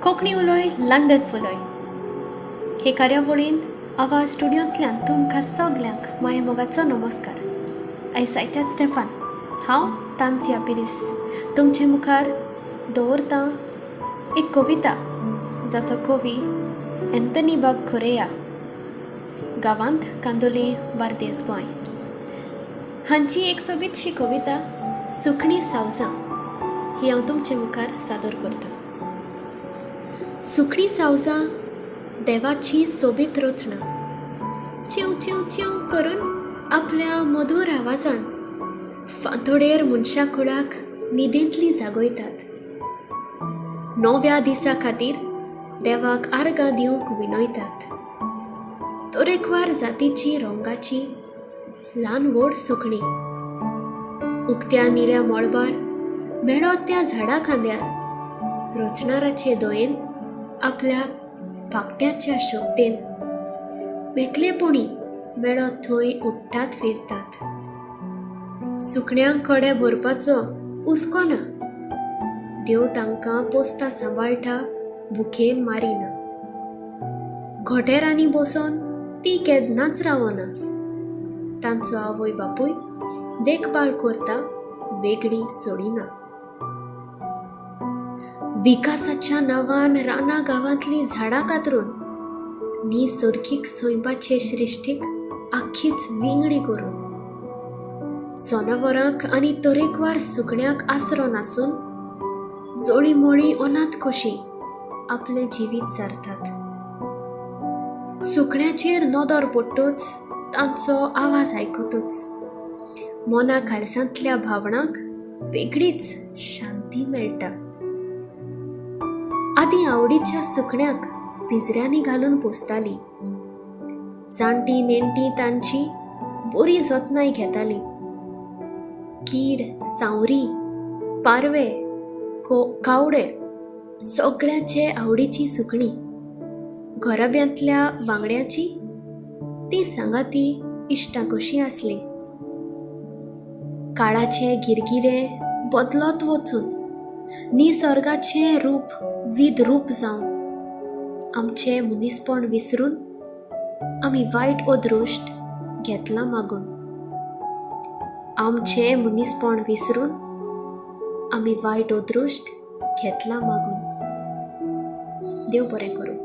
Konkani उलोय London फुलोय हे कार्यावळीन आवाज स्टुडियोंतल्यान तुमकां सगल्यांक माये मोगाचो नमस्कार. आयज जायत्याच तेंपान हांव तांसिया पिरीस तुमचे मुखार दवरतां एक कविता जाचो कवी एंथनी बाब खोरेया, गांवांत कांदोली, बार्देस, गोंय. हांची एक सोबीतशी कविता सुकणीं सावजां ही हांव तुमचे मुखार सादर करतां. सुकणीं सावजां देवाची सोबीत रचना, चींव चींव चींव करून आपल्या मधूर आवाजान फांतोडेर मनशा कुळाक न्हिदेंतली जागयतात. नव्या दिसा खातीर देवाक आर्गां दिवंक विनयतात. तरेकवार जातीची रंगाची ल्हान व्हड सुकणीं उक्त्या निळ्या मळबार मेळत त्या झाडा खांद्यार रचणाराचे दयेन आपल्या पाकट्याच्या शक्तेन मेकळेपणी मेळत थंय उडटात फिरतात. सुकण्यांक कडे भरपाचो हुस्को ना, देव तांकां पोसता सांबाळटा, भुकेन मारिना. घोटेरांनी बसोन ती केन्नाच रावना, तांचो आवय बापूय देखभाल करता, वेगळी सोडिना. विकासाच्या नांवान रानां गांवांतलीं झाडां कातरून निसर्गीक सैमाचे सृश्टीक आख्खीच विंगडी करून जनावरांक आनी तरेकवार सुकण्यांक आसरो नासून जळींमळीं अनाथ कशीं आपलें जिवीत सारतात. सुकण्याचेर नदर पडटच, तांचो आवाज आयकतच मना काळजांतल्या भावनांक वेगळीच शांती मेळटा. आदीं आवडीच्या सुकण्याक पिंजऱ्यांनी घालून पोसतालीं, जाणटीं नेणटीं तांची बरी जतनाय घेतालीं. कीड, सांवरी, पारवे, कावडे सगळ्यांचे आवडीचीं सुकणीं. घराब्यांतल्या वांगड्यांची ती सांगाती इश्टां कशीं आसलीं. काळाचे गिरगिरे बदलत वचून निसर्गाचें रूप विद्रूप जावन आमचें मनीसपण विसरून आमी वायट अदृश्ट घेतलां मागून. आमचें मनीसपण विसरून आमी वायट अदृश्ट घेतलां मागून. देव बरें करूं.